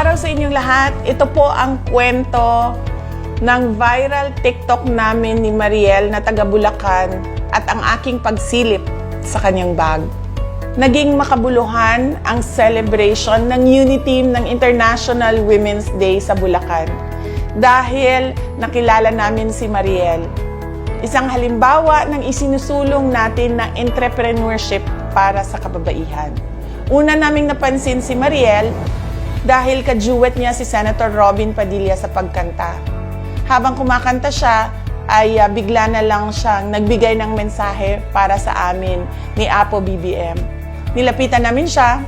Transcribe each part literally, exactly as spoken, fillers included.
Araw sa inyong lahat. Ito po ang kwento ng viral TikTok namin ni Mariel na taga Bulacan at ang aking pagsilip sa kanyang bag. Naging makabuluhan ang celebration ng Uniteam ng International Women's Day sa Bulacan dahil nakilala namin si Mariel. Isang halimbawa ng isinusulong natin na entrepreneurship para sa kababaihan. Una naming napansin si Mariel dahil ka-duet niya si Senator Robin Padilla sa pagkanta. Habang kumakanta siya, ay ah, bigla na lang siyang nagbigay ng mensahe para sa amin ni Apo B B M. Nilapitan namin siya,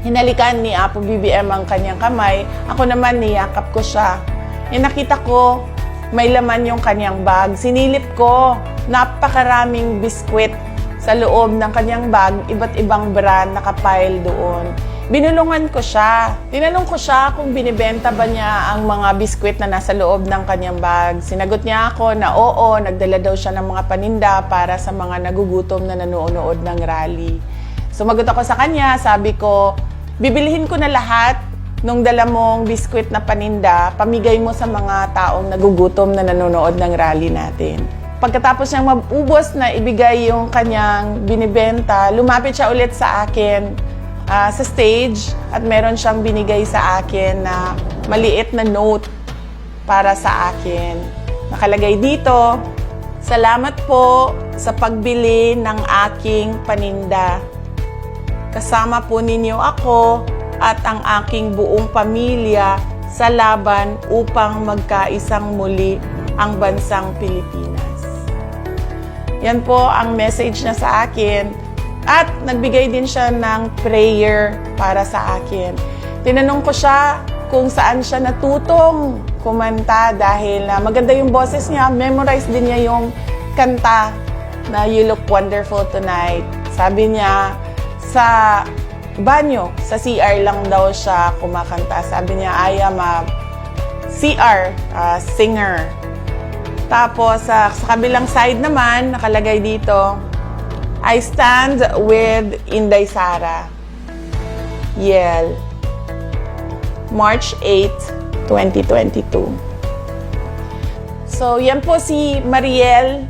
hinalikan ni Apo B B M ang kanyang kamay, ako naman niyakap ko siya. E nakita ko, may laman yung kanyang bag. Sinilip ko, napakaraming biskwit sa loob ng kanyang bag, iba't ibang brand nakapile doon. Binulungan ko siya. Tinanong ko siya kung binibenta ba niya ang mga biskwit na nasa loob ng kanyang bag. Sinagot niya ako na oo, nagdala daw siya ng mga paninda para sa mga nagugutom na nanonood ng rally. Sumagot ako sa kanya, sabi ko, bibilhin ko na lahat nung dala mong biskwit na paninda, pamigay mo sa mga taong nagugutom na nanonood ng rally natin. Pagkatapos niyang maubos na ibigay yung kanyang binibenta, lumapit siya ulit sa akin ah, sa stage at meron siyang binigay sa akin na maliit na note para sa akin. Nakalagay dito, "Salamat po sa pagbili ng aking paninda. Kasama po ninyo ako at ang aking buong pamilya sa laban upang magkaisang muli ang bansang Pilipinas." Yan po ang message niya sa akin. At nagbigay din siya ng prayer para sa akin. Tinanong ko siya kung saan siya natutong kumanta dahil na maganda yung boses niya, memorize din niya yung kanta na "You Look Wonderful Tonight." Sabi niya, sa banyo, sa C R lang daw siya kumakanta. Sabi niya, "I am a C R ah, singer." Tapos, sa, sa kabilang side naman, nakalagay dito, "I stand with Inday Sara." Yel. March eight, twenty twenty-two. So, yan po si Mariel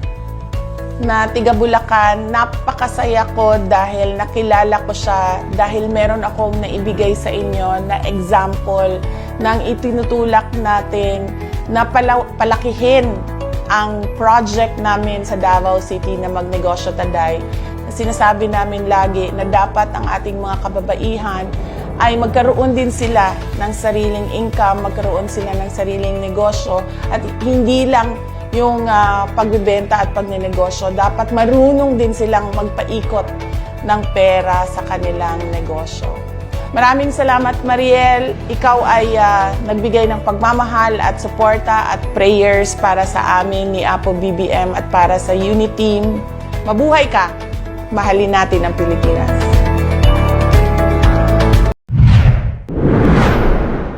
na tiga Bulacan. Napakasaya ko dahil nakilala ko siya, dahil meron akong naibigay sa inyo na example ng itinutulak natin na pala- palakihin ang project namin sa Davao City na Magnegosyo Taday. Sinasabi namin lagi na dapat ang ating mga kababaihan ay magkaroon din sila ng sariling income, magkaroon sila ng sariling negosyo, at hindi lang yung ah, pagbebenta at pagnenegosyo. Dapat marunong din silang magpaikot ng pera sa kanilang negosyo. Maraming salamat, Mariel. Ikaw ay ah, nagbigay ng pagmamahal at suporta at prayers para sa amin ni Apo B B M at para sa Uniteam. Mabuhay ka! Mahalin natin ang Pilipinas.